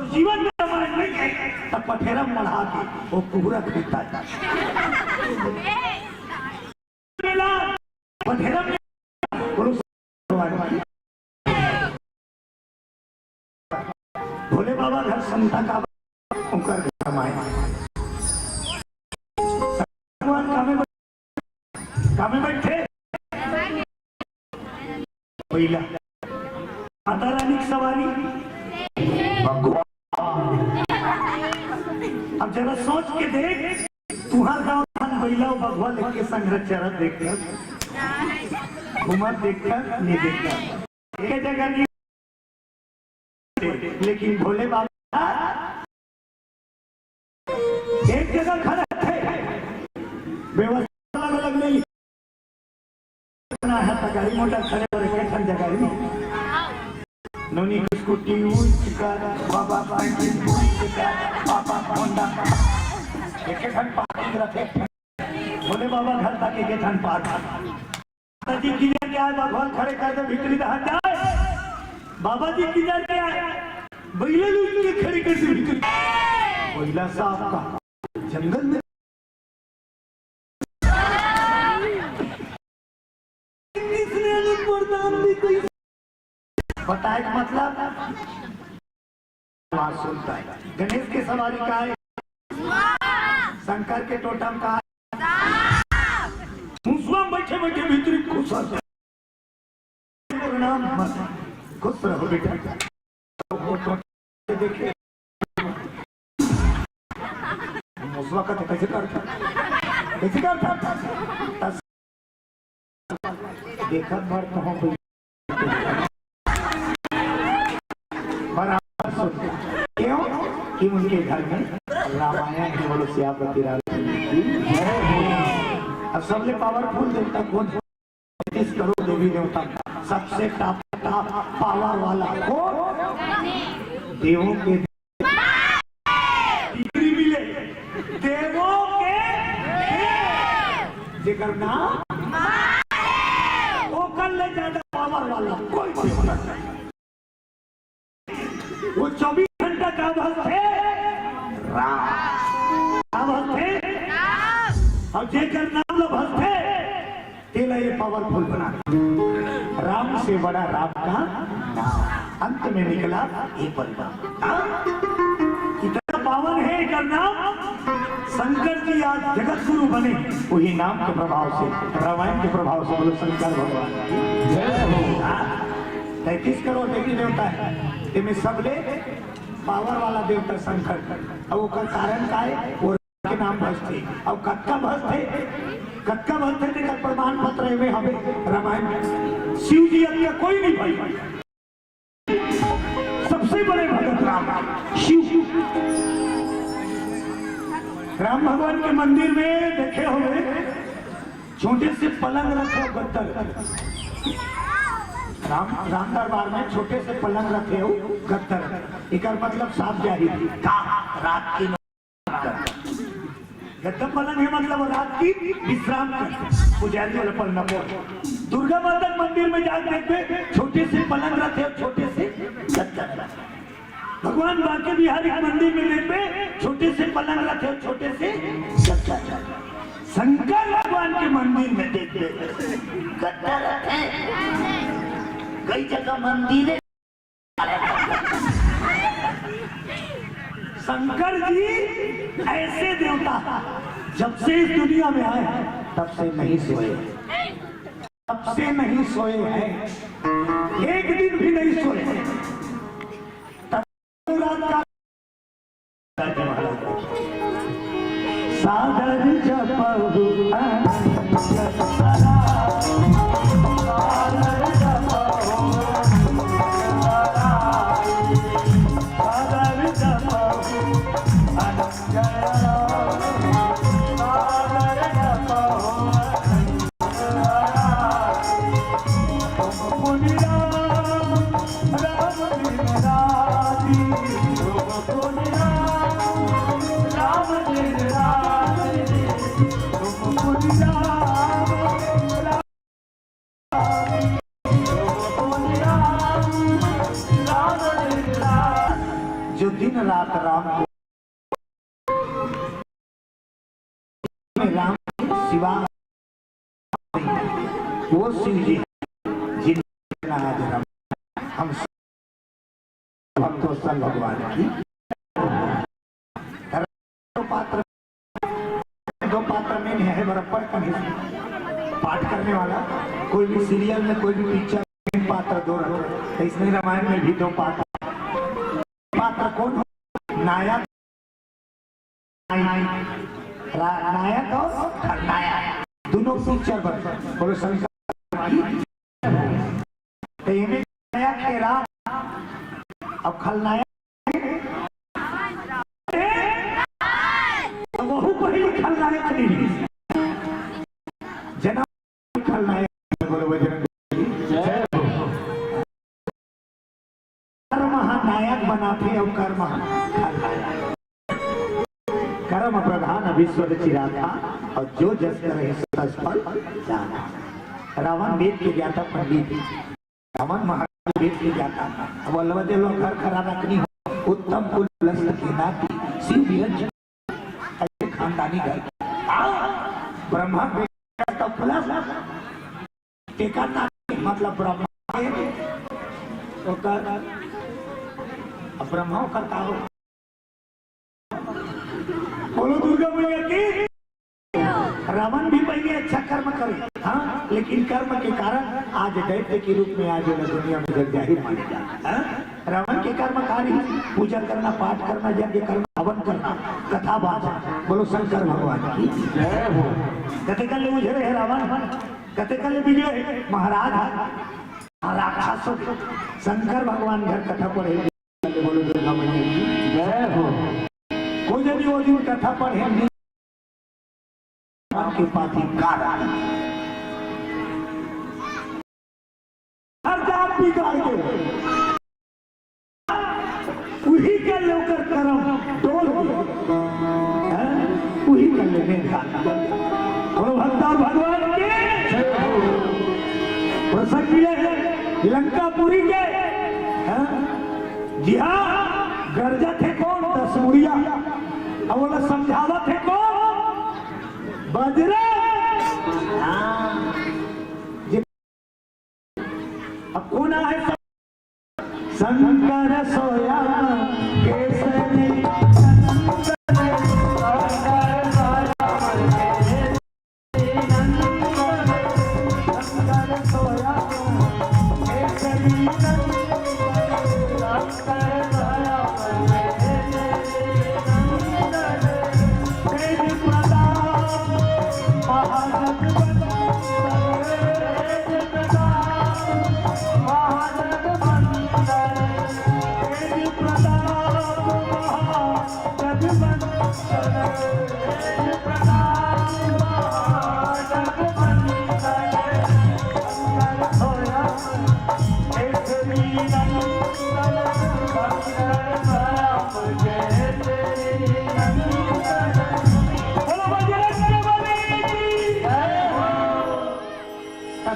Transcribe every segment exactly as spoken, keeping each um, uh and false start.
जीवन में रामायण नहीं है, तब पठेरम मढ़ा के वो कुहरा खरीदता है। मिला, पठेरम में बोलो, भोले बाबा घर संता का, ओकर घर माय। भगवान कामे कामे बैठे? पहिला। माता रानी की सवारी। अब जरा सोच के देख, तुहार गांव धान बैला अउ बघवा लेके संघरा चरत देखथस, घूमत देखथस, नहीं देखथस। एक जगह नहीं, लेकिन भोले बाबा एक जगह खड़ा है, व्यवस्था अलग अलग नहीं। ना है तो गाड़ी मोटर खड़े और एक ठन जगह ही। नोनी की स्कूटी ऊंच कर, बाबा साइकिल ऊंच कर, बाबा होंडा। एक ठन पार्किंग रखे, भोले बाबा घर तक एक ठन पार्क। माता जी की जय क्या है, भगवान खड़े कर दे भीतरी दहर जाए। बाबा जी की जय क्या है, बैला लूट के खड़े कर दे भीतरी। बैला साहब का जंगल में किसने अनुन प्रदान भी कोई बताए का मतलब? आवाज सुनता है। गणेश के सवारी का है? शंकर के टोटम का है? मुसवा में बैठे बैठे भीतरी खुश हो जाए। प्रणाम मत। खुश रहो बेटा। वो टोटम देखे। मुसवा का तो कैसे करता? कैसे करता? देखत भर तो हम बराबर सुनता। क्यों? कि उनके घर में रामायण है। बोलो सियापति रामचंद्र की जय हो। अब सबले पावरफुल देवता कौन है? पैंतीस करोड़ देवी देवता, सबसे टॉप टॉप पावर वाला कौन? देवों के डिग्री मिले, देवों के देव। जेकर नाम, ओकर ले ज्यादा पावर वाला कोई देवता नहीं। वो चौबीस घंटा का भक्त है राम। का भक्त है? और जेकर नाम ला भक्त है, तेला ये पावरफुल बना। राम से बड़ा राम का नाम। अंत में निकला ये परिणाम। हाँ? इतना पावन है एकर नाम। शंकर जी आज जगत गुरु बने, वही नाम के प्रभाव से, रामायण के प्रभाव से। बोलो शंकर भगवान की जय हो। हाँ, तैंतीस करोड़ देवी देवता है, तेमे सबले पावर वाला देवता शंकर। अब ओकर कारण का है? वो के नाम भजथे। अब कतका भजथे, कतका भजथे, तेकर प्रमाण पत्र एमे हवे, रामायण में। शिव जी अतका कोई नहीं भाई, सबसे बड़े भगत राम, शिव। राम भगवान के मंदिर में देखे होंगे, छोटे से पलंग रखे हो, गद्दा रखे। राम, राम दरबार में छोटे से पलंग रखे हो, गद्दा रखे। एकर मतलब साफ जाहिर, का रात के गद्दा पलंग है, मतलब रात की विश्राम की, पुजारी वाला पलंग पर। दुर्गा माता के मंदिर में जाके देखबे, छोटे से पलंग रखे, छोटे से गद्दा रखे। भगवान बांके बिहारी के मंदिर में देखबे, छोटे से पलंग रखे, छोटे से गद्दा रखे। शंकर भगवान के मंदिर में देखबे, गद्दा रखे, कई जगह मंदिर है। शंकर जी ऐसे देवता, जब से इस दुनिया में आए, तब से नहीं सोए, तब से नहीं सोए हैं, एक दिन भी नहीं सोए। तब रात का सादर जपहु अनंत सादर जपहु अनंत सादर जपहु अनंत सादर जपहु अनंत पुनि राम, राम बिन राधि, तुम पुनि राम, राम बिन राधि, दिन रात राम को, राम शिवा, वो शिव जी जिन आज राम हम भक्तों सब भगवान की। दो पात्र, दो पात्र में है बराबर कमी। पाठ करने वाला कोई भी सीरियल में, कोई भी पिक्चर में पात्र दो रखो, तो इसमें रामायण में भी दो पात्र। पात्र कौन हो? नायक, नायक, रा-, नायक और खलनायक, दोनों पिक्चर बन। बोलो शंकर की। तो ये में नायक है राम, अब खलनायक है, तो वहू पहले खलनायक नहीं, जना खलनायक। बोलो बजरंग बली। जय हो। कर्म हा नायक बनाथे अउ कर्म हा खलनायक। कर्म प्रधान विश्व रचिराखा, अउ जो जस करहि सो तस फल जाना। रावण वेद के ज्ञाता पंडित, रावण महाराज वेद के ज्ञाता। अब अलवा देलो घर खराब आदमी हो, उत्तम कुल कुलस्थ के नाती, शिव विरंज ऐसे खानदानी घर। हाँ, ब्रह्मा के तो कुलस्थ, तेकर नाती मतलब ब्रह्मा के, ओकर, अब ब्रह्मा ओकर का हो? बोलो दुर्गा मैया की। रावण भी पहले अच्छा कर्म करे, हाँ, लेकिन कर्म के कारण आज दैत्य के रूप में आज ये दुनिया में जग जाहिर माने जाता है। रावण के कर्म कार्य, पूजा करना, पाठ करना, यज्ञ करना, हवन करना, कथा वाचन। बोलो शंकर भगवान की। जय हो। कते कल उजरे है रावण, कते कल बिगड़े महाराज, हाँ, राक्षस। शंकर भगवान घर कथा पढ़े, बोलो दुर्गा मैया की। जय हो। कोई यदि वो दिन कथा पढ़े, मन के पाती का रहा। हर जात बिगाड़ के, उही के लेकर करम डोल के, हैं? उही के लेने का। बोलो भक्ता भगवान के। जय हो। प्रसंग मिले हैं लंकापुरी के, हैं? जी हाँ, गरजत हे कोन? दस मुड़िया। अब बोला, समझावत हे कोन? बजरंग। हाँ। जे अब कोन आहे? शंकर सोया केसरी।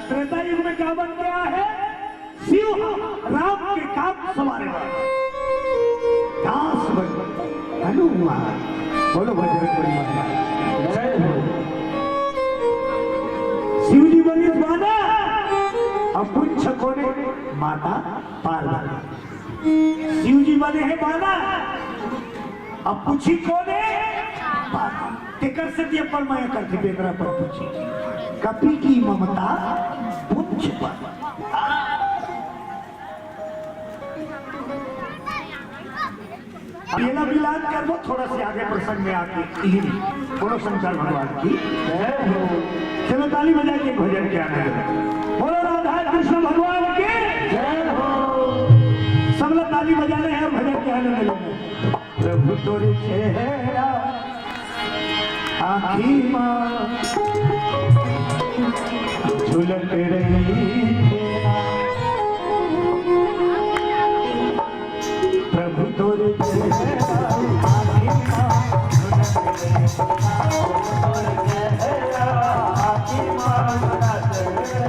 त्रेता युग में क्या बन गया है? शिव राम के कांध सवार है। दास बन हनुमान। बोलो बजरंग बली महाराज। जय हो। शिव जी बने बाना, अब पुंछ कोने माता पार्वती। शिव जी बने हैं बाना, अब पूछी कोने? तेकर से दिए पर मैं करती बेकरा पर पूछी। कपि की ममता पुंछ पर। अब ये ना मिलान करबो, थोड़ा से आगे प्रसंग में आके यही बोलो शंकर भगवान की जय हो। चलो ताली बजा के भजन के आनंद लो। बोलो राधा कृष्ण भगवान की जय हो। सब लोग ताली बजाने हैं और भजन के आनंद लो। प्रभु तोर चेहरा आँखी मा झलक रही है। प्रभु तोर चेहरा आँखी मा झलक रही है। तोर चेहरा आँखी मा झलक रही है।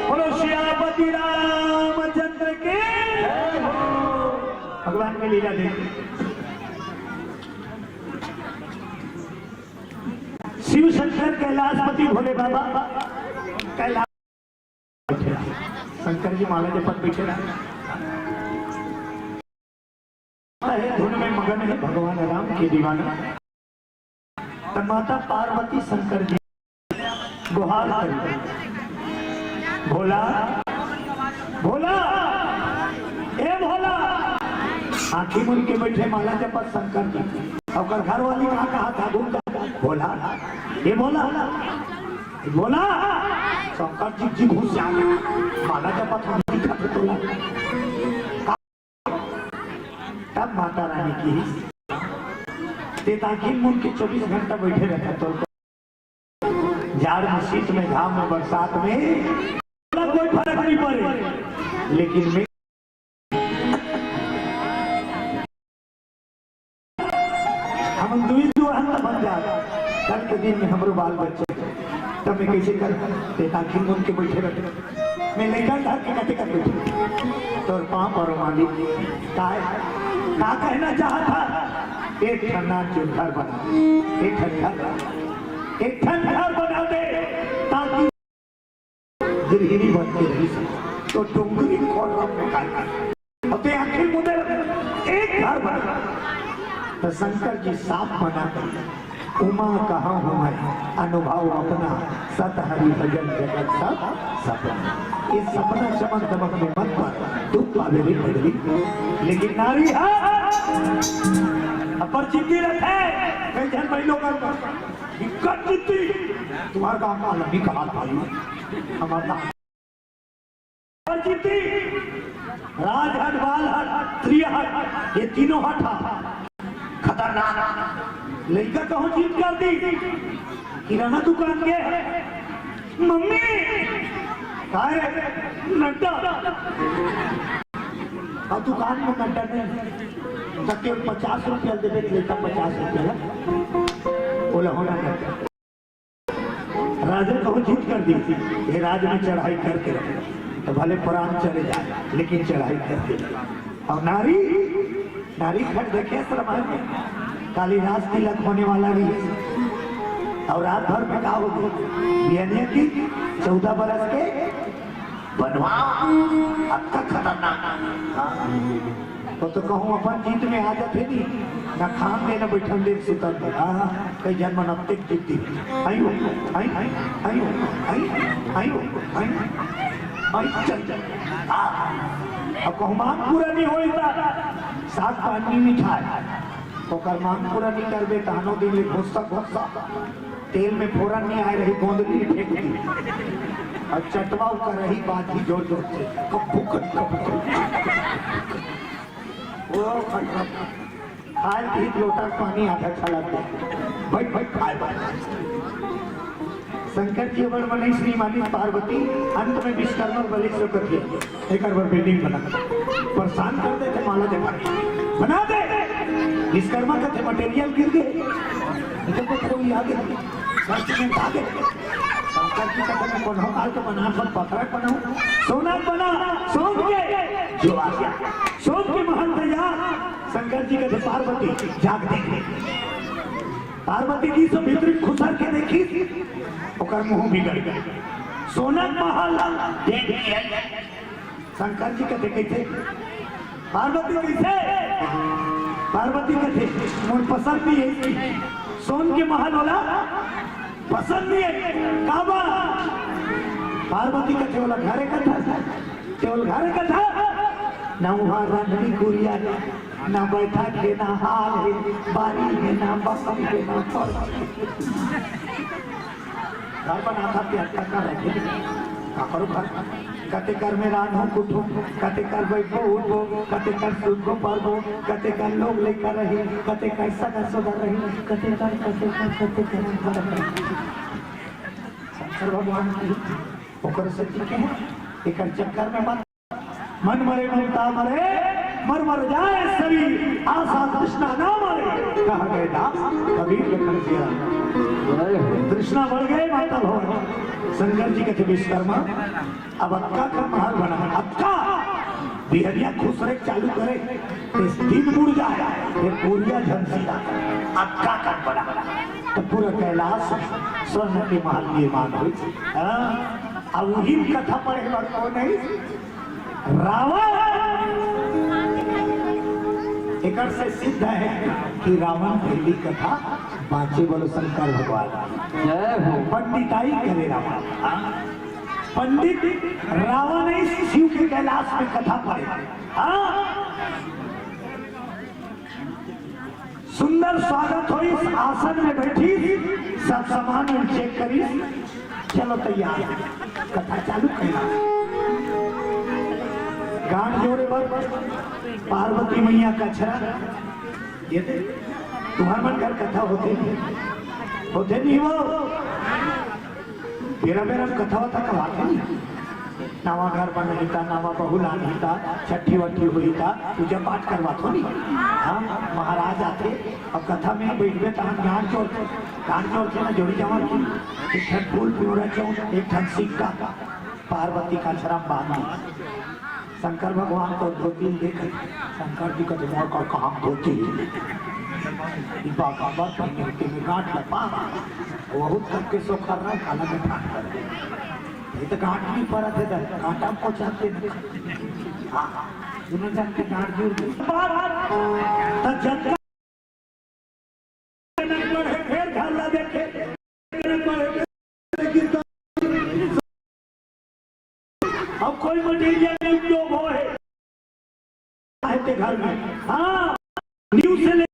बोलो सियापति रामचंद्र की। भगवान की लीला देखिए। शिव शंकर कैलाशपति भोले बाबा कैलाश बैठे रहा। शंकर जी माला जपत बैठे रहा। हे धुन में मगन हे भगवान राम के दीवाना। त माता पार्वती शंकर जी गोहार करी, "भोला, भोला, ए भोला।" आंखी मुन के बैठे माला जपत शंकर जी। ओकर घर वाली कहा, कहा था, "भोला, ए भोला।" बोला, शंकर जी जी घुस जाए, माला जपत हम दिखत हे तोला। तब माता रानी की, "ते ताकि मुन के चौबीस घंटा बैठे रहता तो जाड़ में, शीत में, घाम में, बरसात में कोई फर्क नहीं पड़े, लेकिन मैं हम दुई दू अंत बन जात, कल के दिन में हमरो बाल बच्चे।" मैं कैसे कर, ते ताखिन मन के बैठे रहते। मैं लइका धर के कते कर बैठे। तोर पाँव परो मालिक, काय, का कहना चाहत हा? एक ठन नान चुन घर बना, एक ठन घर, एक ठन घर बना दे, ताकि गृहिणी बन के रही सके। तो डोंगरी खोर रब में काय कर। अब ते आखिर मुदे एक घर बना। तो शंकर जी साफ मना कर, उमा कहा हूँ मैं, अनुभव अपना, सत हरि भजन जगत सब सपना। ये सपना चमक दमक में मत पर, दुख पावे रे पगली। लेकिन नारी है, अपर जिद्दी रखे, कई जन भाई लोग दिक्कत जिद्दी, तुम्हारा काम आलम नहीं कहा भाई, हमारा और जीती, राजहट, बालहट, त्रियहट, ये तीनों हट हा। खतरनाक। लइका कहूँ जीत कर दी। किराना दुकान के, मम्मी, काय रे? नड्डा। अब दुकान में नड्डा नहीं। तो केवल पचास रुपया देबे, लइका पचास रुपया ला। बोला होना नड्डा। राजा कहूँ जीत कर दी, ये राज में चढ़ाई करके रहो, तो भले प्राण चले जाए, लेकिन चढ़ाई करके रहो। और नारी, नारी खट देखे श्रम में, काली रास तिलक होने वाला भी है। और रात भर में का हो गया? बियनिया की चौदह बरस के बनवा, अतका खतरनाक। हाँ। वो तो कहूँ अपन जीत में आ जाथे नी, ना खान दे, ना बैठन दे, सुतन दे। हाँ, हाँ, कई जन मन अतेक जीत दी। आई हो, आई, आई, आई हो, आई, आई हो, आई, आई, चल, चल। हाँ। अब कहूँ मांग पूरा नहीं होई ता, साग पानी मिठाई। ओकर मांग पूरा नहीं करबे, तानो दिन ले घोसा, घोसा। तेल में फोरन नहीं आए रही, गोंदली फेंक दी। और चटवा ओकर रही बात ही जोर जोर से, कब्बू कट, कब्बू कट। वो खटरा खाए पीत लोटा पानी आधा छलक दे। भाई, भाई, खाए बात। शंकर जी बड़ मनई श्रीमानी पार्वती, अंत में विश्वकर्मा बले से कथे, एकर बर building बना। परेशान कर देथे माला जपा के। बना दे। विश्वकर्मा कथे material गिर गे। इधर को थोड़ा ये आगे। खर्च में आगे। शंकर जी कथे मैं कोनो काल तो बना, सब पत्थर बनाऊं। सोना बना, सोन के। जो आ गया। सोन के महल तैयार। शंकर जी कथे पार्वती, जाग देख। पार्वती जी से भीतर खुसर के देखी, ओकर मुंह बिगड़ गया। सोना महल देख के आई। शंकर जी कथे, "कैसे?" पार्वती, "कैसे?" पार्वती कथे, "मोर पसंद नहीं है इसकी। सोन के महल वाला पसंद नहीं है।" "काबर?" पार्वती कथे, "ओला घरे कथा, केवल घरे कथा, ना वहाँ रांधनी कुरिया, ना बैठा के, ना हाल है, बारी है, ना बसम है, ना फल है।" घर बनाथा ते अतका रखे। काकरो घर, कते कर में रांधो कुटो, कते कर बैठो उठो, कते कर सुनबो पढ़बो, कते कर लोग लेकर रही, कते कर सगा सोदर रही, कते कर, कते कर, कते कर। शंकर भगवान की ओकर से ठीक है, एकर चक्कर में मत मन मरे ममता मरे, मर मर जाए शरीर, आशा तृष्णा ना मरे, कहा गए दास कबीर लखन सिया। तृष्णा बढ़ गए माता भवन। शंकर जी कथे विश्वकर्मा, अब अतका का महल बना, अतका बिहनिया खुसरे चालू करे, इस दिन मुड़ जाए, ये पूरिया झंसी ला, अतका का बना। तो पूरा कैलाश स्वर्ण के महल निर्माण हुई। हाँ, अब वही कथा पढ़े बर को नहीं, रावण। एकर से सिद्ध है कि रावण पहली कथा बाँचे बोलो शंकर भगवान। जय हो। पंडिताई करे रावण। हाँ? पंडित रावण इस शिव के कैलाश में कथा पढ़े। हाँ? सुंदर स्वागत होइस, आसन में बैठिस, सब सामान check करिस, चलो तैयार, कथा चालू करना। गांठ जोड़े बर पार्वती मैया कछरा, ये दे, तुम्हार मन घर कथा होथे नहीं, होथे नहीं वो। बेरा बेरा कथा वथा कहवाथे नहीं। नवा घर बनही ता, नवा बहू लानही ता, छठी वठी होही ता, पूजा पाठ करवाथो नहीं। हाँ, महाराज आथे, अब कथा में बैठबे तहन गांठ जोड़थे। झाड़ जोर से ना जोड़ी जमा की, एक ठन फूल पियोरा चौक, एक ठन सिक्का, पार्वती का आश्रम बांध दी। शंकर भगवान तो धोती देख, शंकर जी का दिमाग का कहाँ धोती? ई बाबा पहने होते में गांठ लपा, बहुत करके सोखर रहा, काला में फाट कर दे। ये तो गांठ नहीं पड़ा थे, कांटा को चाहते थे। हाँ, दोनों जन के गांठ जोड़ दी। तो जब घर ला देखे, अब कोई मटेरियल नहीं उपयोग हो है, है के घर में। हाँ, नींव से ले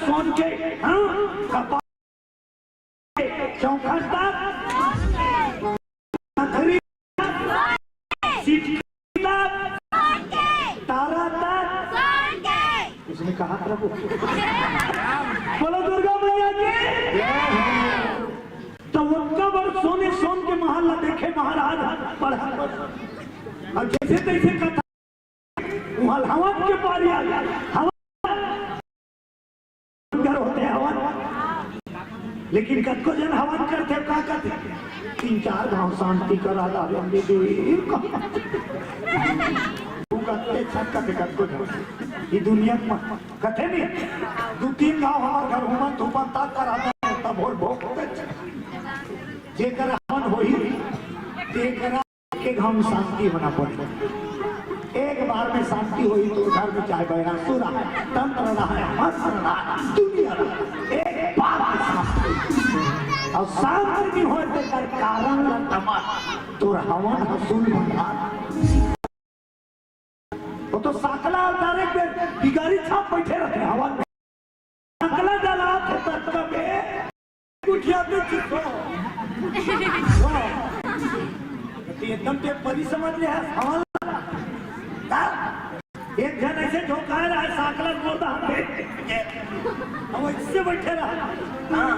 सोन के, हाँ, कपाल, चौखट तक, पथरी तक, सिटकी तक, तारा तक। उसने कहा, प्रभु, बोलो दुर्गा मैया की। तो उनका बर सोने सोन के महल ला देखे महाराज, पढ़ा। और जैसे तैसे कथा वहाँ हवन के पारी आ गया। हवन घर होते हवन, लेकिन कतको जन हवन करते, का करते? तीन चार घाव शांति करा ला, अम्बे देवी। तू करते छक करते कतको जन। ये दुनिया में कथे नहीं, दू तीन घाव हमार घर हुमन धूपन ताक करा ला, तब भोर भोग। जेकर हवन होही, तेकरा के घाव में शांति होना पड़े। एक बार में शांति होई तो घर में चाहे बैरासुर रहा, तंत्र रहा, मंत्र रहा, दुनिया रहा, एक बार में शांति होई। और शांति नहीं होए तो कर कारण ला तमन, तोर हवन हसूल भंडार। वो तो साकला अवतारे पे बिगारी छाप बैठे रहते हवन में। सकला जलात हे तब कबे कुठिया पे चिपको। तो एकदम ते परी समझ ले है, सवाल। एक जन ऐसे झोंका रहा है, साकला बोलता हम देख के। हम इससे बैठे रहा। हाँ।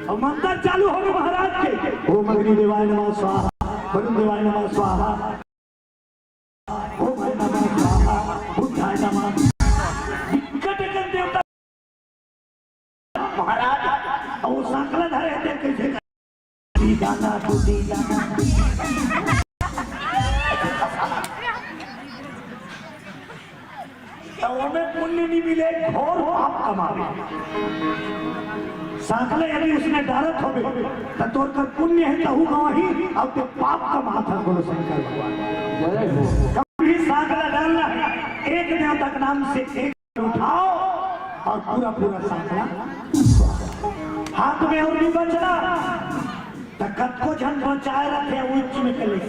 और मंत्र चालू हो गए महाराज के। ओम अग्नि देवाय नमः स्वाहा, वरुण देवाय नमः स्वाहा। ओम नमः स्वाहा, बुद्धाय नमः। विकट गण देवता महाराज, और वो सांकला धरे थे कैसे? दी दाना, तू दी दाना। तो ओमे पुण्य नहीं मिले, घोर पाप कमावे। सांकले यदि उसने डारत होबे, त तोर कर पुण्य है, तहु गवाही, अब ते पाप कमात है, बोलो शंकर भगवान। जय हो। कभी सांकला डालना है, एक देवता के नाम से एक उठाओ और पूरा पूरा सांकला हाथ में और नहीं बचना, त कतको झन बचाए रखे उच्च में के ले।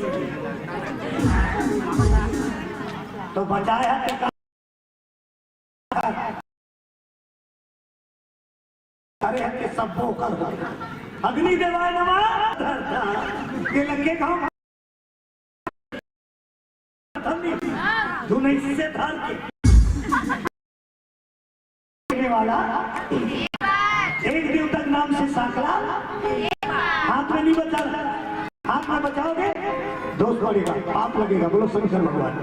तो बचाए है तो अरे, हट के सब वो कर दो। अग्नि देवाय नमः। ये लगे गांव धनी। तू नहीं से धर के। देने वाला एक देवता के नाम से साकला हाथ में नहीं बचा। हाथ में बचाओगे, दोष पड़ेगा, पाप लगेगा। बोलो शंकर भगवान।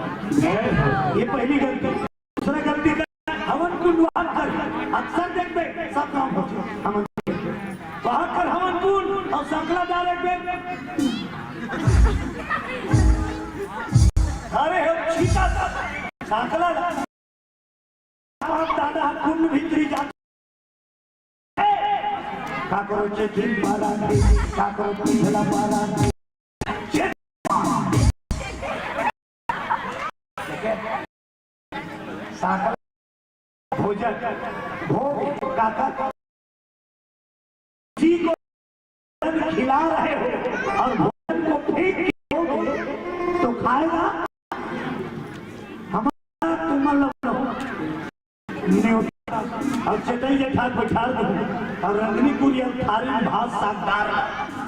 ये पहली गलती। दूसरा गलती कर, हवन कुंड वहां कर, अक्सर देखबे, सब काम होथे। हवन कुंड, वहां कर हवन कुंड और सांकला डाल एक बेर। अरे हो छीटा सा, सांकला डाल। बाप दादा कुंड भीतरी जा। काकरो चेथिन पारा, काकरो पिछला पारा। साकला भोजन, भोग, काका, किसी को खिला रहे हो और भोजन को फेंक के दोगे, तो खाएगा? हमारा तुम लोग न्योता। अब चटई जेठा बैठार दो और रंगनी कुरिया थारी भात साग दाल,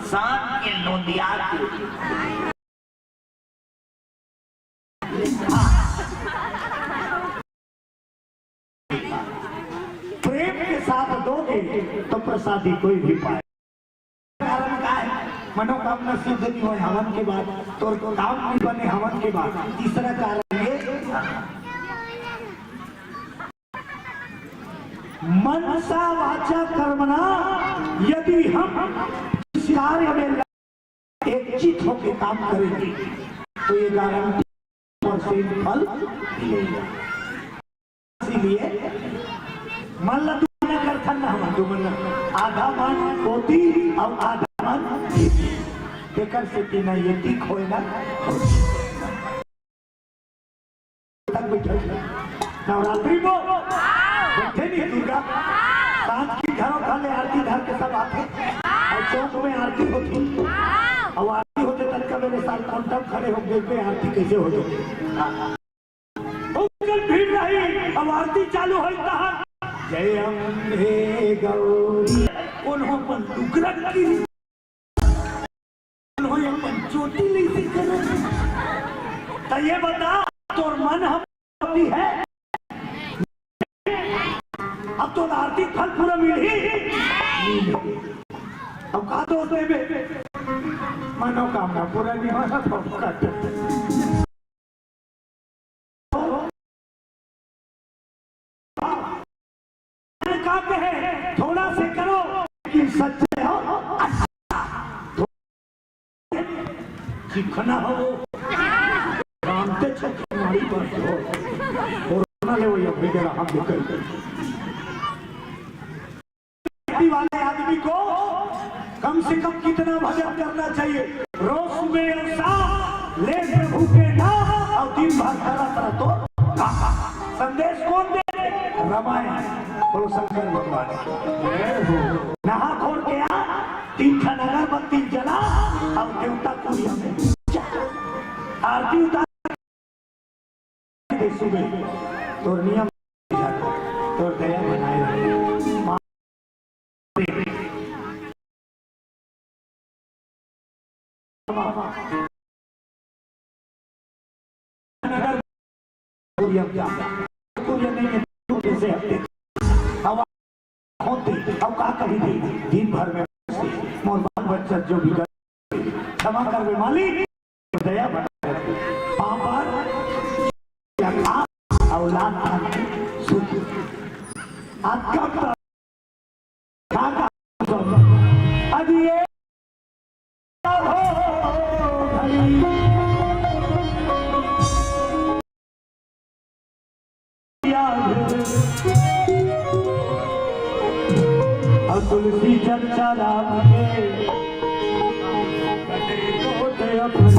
सांत के लोंदिया के। प्रेम के साथ दोगे तो प्रसादी कोई भी पाए। कारण का है? मनोकामना सिद्ध नहीं हो हवन के बाद, तो काम नहीं बने हवन के बाद। तीसरा कारण ये, मनसा वाचा कर्मणा यदि हम इस कार्य में एकचित्त होकर काम करेंगे तो ये गारंटी परसेंट फल मिलेगा। इसीलिए मन ला दुगना करथन ना, हमन दुगना, आधा मन ओती अउ आधा मन एती। तेकर सेती ना एती खोए ना। तक बैठे नवरात्रि में बैठे नहीं दुर्गा, सांझ के घरों घर ले आरती धर के सब आथे अउ चौक में आरती होती। अउ आरती होथे तब का मेरे साथ कौन तब खड़े हो गए पे आरती कैसे हो जाए। ओकर भीड़ रही, अब आरती चालू होई तहां, जय अम्बे गौरी, कोनो अपन लुगरा की, कोनो अपन चोटी ले से करत। त ये बता, तोर मन हम होती है, अब तो आरती फल पूरा मिलही। अब का दोष देबे, मनोकामना पूरा नहीं होना तो कट। का कहे, थोड़ा से करो, लेकिन सच्चे हो, अच्छा। चिखना हो, जानते छो कि नारी पर हो। कोरोना ले वही अभी जरा हम निकल गए। भक्ति वाले आदमी को कम से कम कितना भजन करना चाहिए? रोज सुबह और शाम ले प्रभु के नाम और दिन भर करत रह तो काम। संदेश कौन दे? रामायण। बोलो शंकर भगवान की। नहा खोर के आ, तीन ठन अगरबत्ती जला और देवता कुरिया में जा। आरती उतार दे सुबह, तोर नियम, तोर दया बनाए रहे। माँ कुरिया में जा, कुरिया नहीं है, तू कैसे हफ्ते? अब होते, अब का कही दे, दिन भर में मोर बाल बच्चा जो भी कर, क्षमा करबे मालिक, दया बना। पापा, औलाद सुख। आपका अब ये हो भाई। और तुलसी चर्चा राम के, होते अपन।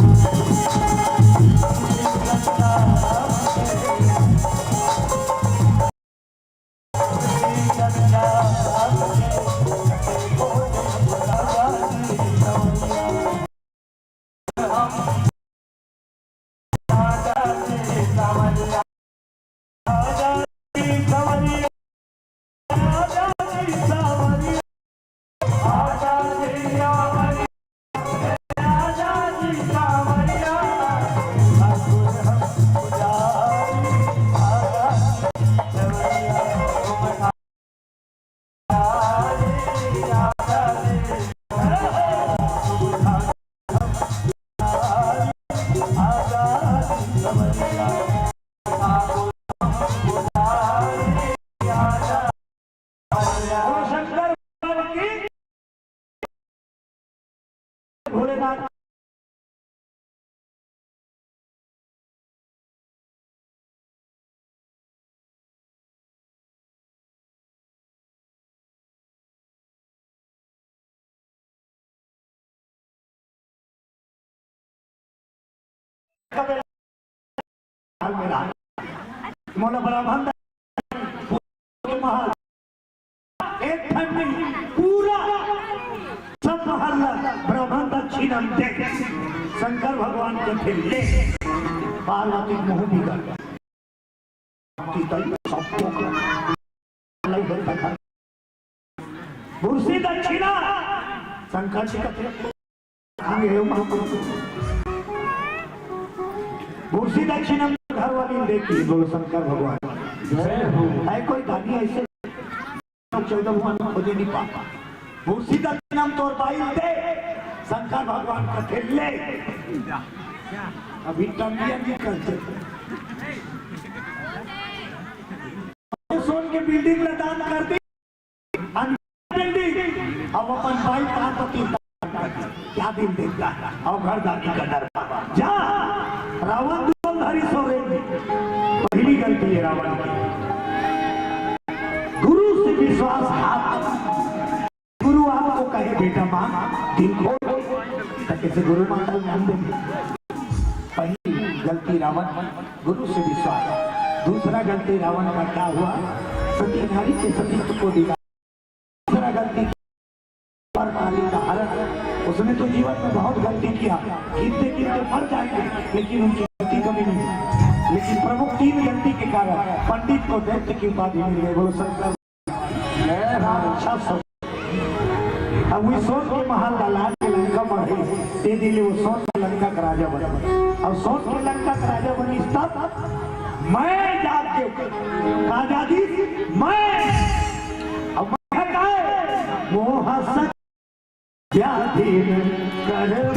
भोलेनाथ। मोला ब्राह्मण महल, एक ठन नहीं, पूरा सब महल ला ब्राह्मण दक्षिणा दे। शंकर भगवान कथे ले, पार्वती मुंह बिगड़। बुरसी दक्षिणा, शंकर जी कथे, भूसी दक्षिणम घर वाली देखी, बोलो शंकर भगवान। जय हो। है कोई दानी ऐसे चौदह भगवान में खोजे नहीं पाता। भूसी दक्षिणम तोर बाई दे, शंकर भगवान कथे ले। अभी टंगिया नहीं करते। सुन बिल्डिंग ला दान कर दी, अनगिनत बिल्डिंग, अब अपन बाई पार्वती का दान कर दी। क्या दिन देखता है? और घर दादी का दरबार। जा, रावण दुकानदारी सो रे। पहली गलती है रावण की, गुरु से विश्वासघात। गुरु आपको कहे, "बेटा मांग, दिल खोल," तो कैसे गुरु माता ध्यान देंगे? पहली गलती रावण की, गुरु से विश्वास। दूसरा गलती रावण का क्या हुआ? सती नारी के सतीत्व को दिखा। तीसरा गलती, पर नारी का हरण। उसने तो जीवन में बहुत गलती किया, गिनते गिनते मर जाएंगे, लेकिन उनकी गलती कभी नहीं। लेकिन प्रमुख तीन गलती के कारण पंडित को दैत्य की उपाधि मिल गई। बोलो शंकर। अच्छा सब। अब वही सोन के महल ला लाद के लंका में रही, तेजी ले वो सोन के लंका का राजा बने। अब सोन के लंका का राजा बनी तब मैं जाके आजादी, मैं, अब मैं काय मोह सक व्याधि कर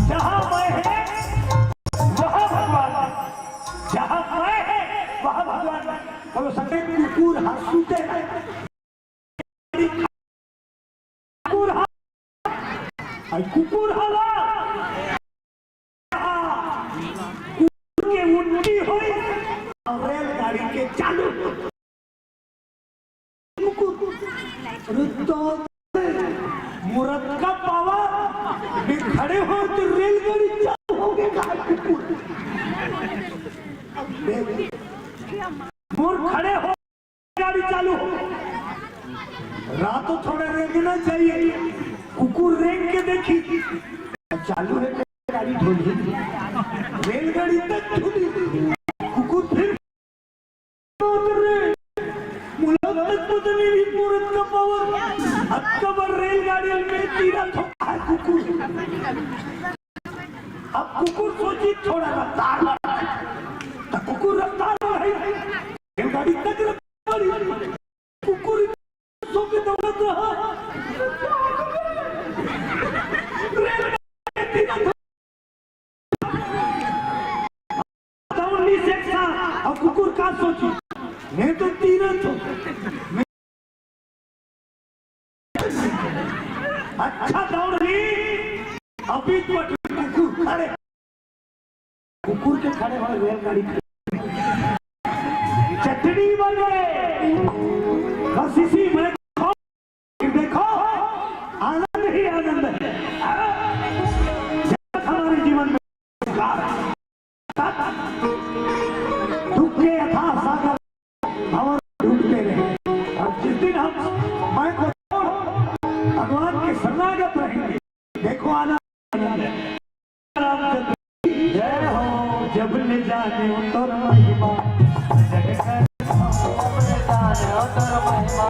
जहाँ मैं है, वहाँ भगवान है। जहाँ मैं है, वहाँ भगवान है। बोलो, सके कुकुर हाँ सूते। कुकुर हा, आई कुकुर हाला। कुकुर के उल्टी होई और रेलगाड़ी के चालू। कुकुर, रुक तो, मूर्ख का पावर में खड़े हो तो रेलगाड़ी चालू हो गई। कुकुर, मूर्ख खड़े हो, गाड़ी चालू हो। रात तो थोड़ा रेंगना चाहिए। कुकुर रेंग के देखी, चालू है गाड़ी, धुनी, रेलगाड़ी तक धुनी। कुकुर फिर मुलाकात पता नहीं भी मूर्ख का पावर। अक्टूबर रेलगाड़ी में तीरा थोड़ा है कुकुर। अब कुकुर सोची थोड़ा रफ्तार बढ़ाई, तो कुकुर रफ्तार बढ़ाई, रेलगाड़ी तक रफ्तार बढ़ी। कुकुर सो के दौड़त रहा। रेलगाड़ी दौड़ नहीं सकता। अब कुकुर का सोची, मैं तो तीरथ हूँ, अच्छा दौड़ ली, अभी पटरी कुकुर खड़े, कुकुर के खड़े होए रेलगाड़ी खड़ी। चटनी बन गए। बस इसी में देखो, देखो, आनंद ही आनंद है। हमारे जीवन में दुख के अथाह सागर भंवर डूबते रहे। और जिस दिन हम मैं को छोड़ भगवान के शरणागत रहेंगे, देखो आनंद है। रामचंद्र जय हो। जब ले जाने तोर महिमा, जग कर जब ले जाने तोर महिमा।